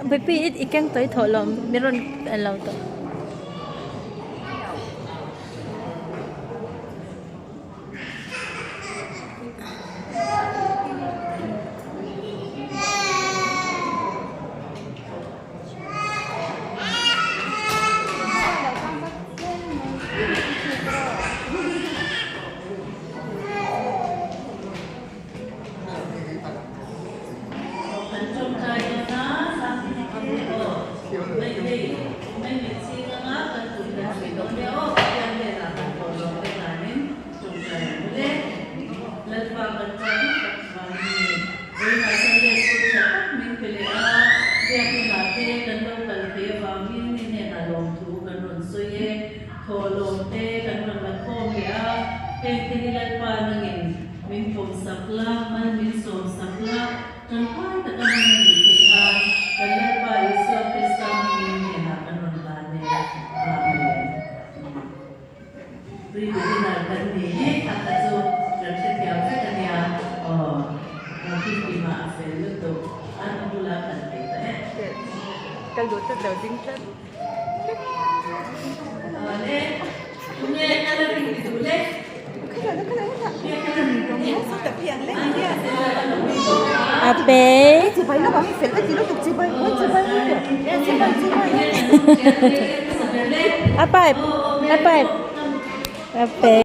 Baby i keng tawih thawh lo mi rawn en lo tawh. Min pawm sak la, mal min sawm sak la, tangkai taka hman a nih theih nan kan Lalpa Isua Krista hmingin hnenah kan rawn hlan e. Amen. Pre beginner kan ni hi a kha chu kan hrethiam vek a nia. Aw, Kimkima a fel lutuk a, a bula kan peih ta e. Ka lut a lo ding tlat. A pe. A pipe, a pipe, a pe.